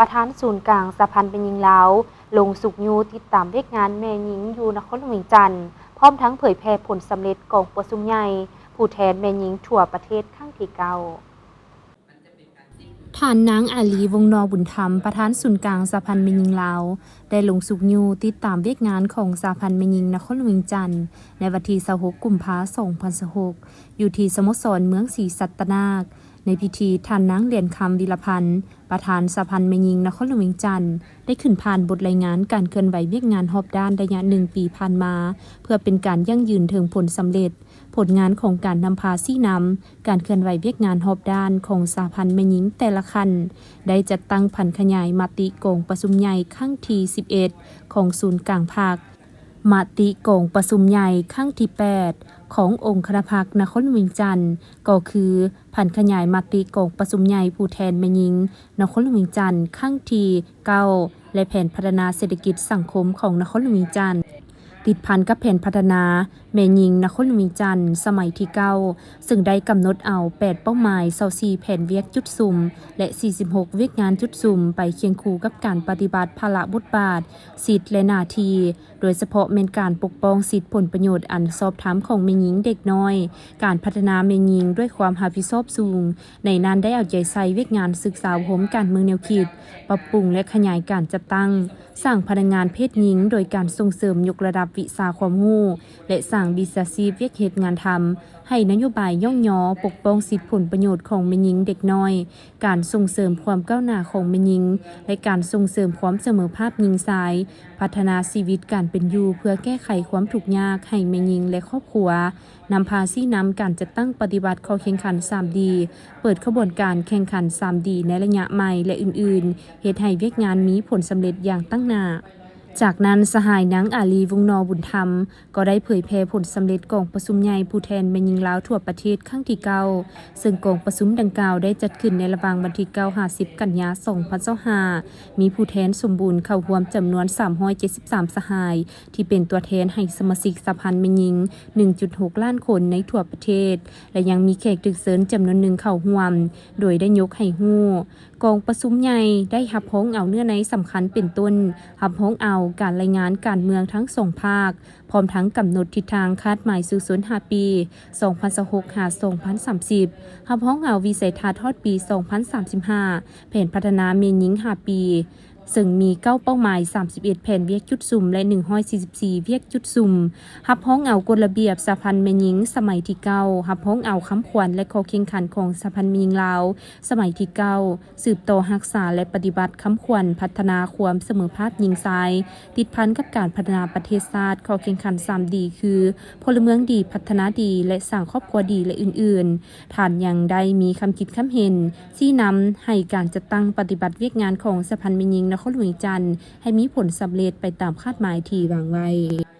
ປະທານສູນກາງສະຫະພັນແມ່ຍິງລາວ ລົງຊຸກຍູ້ຕິດຕາມວຽກງານແມ່ຍິງຢູ່ນະຄອນຫຼວງວຽງຈັນ, ພ້ອມທັງເຜີຍແຜ່ຜົນສຳເລັດກອງປະຊຸມໃຫຍ່ຜູ້ແທນແມ່ຍິງທົ່ວປະເທດຄັ້ງທີເກົ້າ. ທ່ານນາງ ອາລີ ວົງນໍບຸນທຳ, ປະທານສູນກາງສະຫະພັນແມ່ຍິງລາວ ໄດ້ລົງຊຸກຍູ້ຕິດຕາມວຽກງານຂອງສະຫະພັນແມ່ຍິງນະຄອນຫຼວງວຽງຈັນ ໃນວັນທີຊາວຫົກ ກຸມພາ ສອງພັນຊາວຫົກ ຢູ່ທີ່ສະໂມສອນເມືອງສີສັດຕະນາກ. ໃນພິທີ, ທ່ານນາງ ຫຼຽນຄຳ ວິລະພັນ, ປະທານສະຫະພັນແມ່ຍິງນະຄອນຫຼວງວຽງຈັນ ໄດ້ຂຶ້ນຜ່ານບົດລາຍງານການເຄື່ອນໄຫວວຽກງານຮອບດ້ານໄລຍະໜຶ່ງປີຜ່ານມາ, ເພື່ອເປັນການຢັ້ງຢືນເຖິງຜົນສຳເລັດ, ຜົນງານຂອງການນຳພາຊີ້ນຳການເຄື່ອນໄຫວວຽກງານຮອບດ້ານຂອງສະຫະພັນແມ່ຍິງແຕ່ລະຂັ້ນ, ໄດ້ຈັດຕັ້ງຜັນຂະຫຍາຍມະຕິກອງປະຊຸມໃຫຍ່ຄັ້ງທີສິບເອັດ ຂອງສູນກາງພັກ, ມະຕິກອງປະຊຸມໃຫຍ່ຄັ້ງທີແປດ ຂອງອົງຄະນະພັກນະຄອນຫຼວງວຽງຈັນ, ກໍຄືຜັນຂະຫຍາຍມະຕິກອງປະຊຸມໃຫຍ່ຜູ້ແທນແມ່ຍິງນະຄອນຫຼວງວຽງຈັນ ຄັ້ງທີເກົ້າ ແລະ ແຜນພັດທະນາເສດຖະກິດສັງຄົມຂອງນະຄອນຫຼວງວຽງຈັນ, ຕິດພັນກັບແຜນພັດທະນາແມ່ຍິງນະຄອນຫຼວງວຽງຈັນສະໄໝທີເກົ້າ ເຊິ່ງໄດ້ກຳນົດເອົາແປດເປົ້າໝາຍ, ຊາວສີ່ແຜນວຽກຈຸດສຸມ ແລະ ສີ່ສິບຫົກວຽກງານຈຸດສຸມ ໄປຄຽງຄູ່ກັບການປະຕິບັດພາລະບົດບາດ, ສິດ ແລະ ໜ້າທີ່, ໂດຍສະເພາະແມ່ນການປົກປ້ອງສິດຜົນປະໂຫຍດອັນຊອບທຳຂອງແມ່ຍິງເດັກນ້ອຍ, ການພັດທະນາແມ່ຍິງດ້ວຍຄວາມຮັບຜິດຊອບສູງ. ໃນນັ້ນໄດ້ເອົາໃຈໃສ່ວຽກງານສຶກສາອົບຮົມການເມືອງແນວຄິດ, ປັບປຸງ ແລະ ຂະຫຍາຍການຈັດຕັ້ງ ສ້າງພະນັກງານເພດຍິງ ໂດຍການສົ່ງເສີມຍົກລະດັບວິຊາຄວາມຮູ້ ແລະ ສ້າງວິຊາຊີບວຽກເຮັດງານທຳ ໃຫ້ນະໂຍບາຍຍ້ອງຍໍປົກປ້ອງສິດຜົນປະໂຫຍດຂອງແມ່ຍິງເດັກນ້ອຍ, ການສົ່ງເສີມຄວາມກ້າວໜ້າຂອງແມ່ຍິງ ແລະ ການສົ່ງເສີມຄວາມສະເໝີພາບຍິງຊາຍ, ພັດທະນາຊີວິດການເປັນຢູ່ເພື່ອແກ້ໄຂຄວາມທຸກຍາກໃຫ້ແມ່ຍິງ ແລະ ຄອບຄົວ, ນຳພາຊີ້ນຳການຈັດຕັ້ງປະຕິບັດຂໍ້ແຂ່ງຂັນສາມດີ, ເປີດຂະບວນການແຂ່ງຂັນສາມດີໃນໄລຍະໃໝ່ ແລະ ອື່ນໆ, ເຮັດໃຫ້ວຽກງານມີຜົນສຳເລັດຢ່າງຕັ້ງໜ້າ. ຈາກນັ້ນ, ສະຫາຍນາງ ອາລີ ວົງນໍບຸນທຳ ກໍໄດ້ເຜີຍແຜ່ຜົນສຳເລັດກອງປະຊຸມໃຫຍ່ຜູ້ແທນແມ່ຍິງລາວທົ່ວປະເທດຄັ້ງທີເກົ້າ ເຊິ່ງກອງປະຊຸມດັ່ງກ່າວໄດ້ຈັດຂຶ້ນໃນລະຫວ່າງວັນທີເກົ້າ ຫາ ສິບ ກັນຍາ ສອງພັນຊາວຫ້າ ມີຜູ້ແທນສົມບູນເຂົ້າຮ່ວມຈຳນວນສາມຮ້ອຍເຈັດສິບສາມສະຫາຍ ທີ່ເປັນຕົວແທນໃຫ້ສະມາຊິກສະຫະພັນແມ່ຍິງ ໜຶ່ງຈຸດຫົກລ້ານຄົນໃນທົ່ວປະເທດ ແລະ ຍັງມີແຂກຖືກເຊີນຈຳນວນໜຶ່ງເຂົ້າຮ່ວມ, ໂດຍໄດ້ຍົກໃຫ້ຮູ້ ກອງປະຊຸມໃຫຍ່ໄດ້ຮັບຮອງເອົາເນື້ອໃນສຳຄັນເປັນຕົ້ນ, ຮັບຮອງເອົາການລາຍງານການເມືອງທັງສອງພາກ, ພ້ອມທັງກຳນົດທິດທາງຄາດໝາຍສູ້ຊົນຫ້າປີ ສອງພັນຊາວຫົກ ຫາ ສອງພັນສາມສິບ, ຮັບຮອງເອົາວິໄສທັດຮອດປີ ສອງພັນສາມສິບຫ້າ, ແຜນພັດທະນາແມ່ຍິງຫ້າປີ, ເຊິ່ງມີເກົ້າເປົ້າໝາຍ, ສາມສິບເອັດແຜນວຽກຈຸດສຸມ ແລະ ໜຶ່ງຮ້ອຍສີ່ສິບສີ່ວຽກຈຸດສຸມ, ຮັບຮອງເອົາກົດລະບຽບສະຫະພັນແມ່ຍິງສະໄໝທີເກົ້າ, ຮັບຮອງເອົາຄຳຂວັນ ແລະ ຂໍ້ແຂ່ງຂັນຂອງສະຫະພັນແມ່ຍິງລາວສະໄໝທີເກົ້າ, ສືບຕໍ່ຮັກສາ ແລະ ປະຕິບັດຄຳຂວັນພັດທະນາຄວາມສະເໝີພາບຍິງຊາຍ, ຕິດພັນກັບການພັດທະນາປະເທດຊາດ, ຂໍ້ແຂ່ງຂັນສາມດີ ຄື ພົນລະເມືອງດີ, ພັດທະນາດີ ແລະ ສ້າງຄອບຄົວດີ ແລະ ອື່ນໆ. ທ່ານຍັງໄດ້ມີຄຳຄິດຄຳເຫັນ ຊີ້ນຳໃຫ້ການຈັດຕັ້ງປະຕິບັດວຽກງານຂອງສະຫະພັນແມ່ຍິງນະຄອນຫຼວງວຽງຈັນ ໃຫ້ມີຜົນສຳເລັດໄປຕາມຄາດໝາຍທີ່ວາງໄວ້.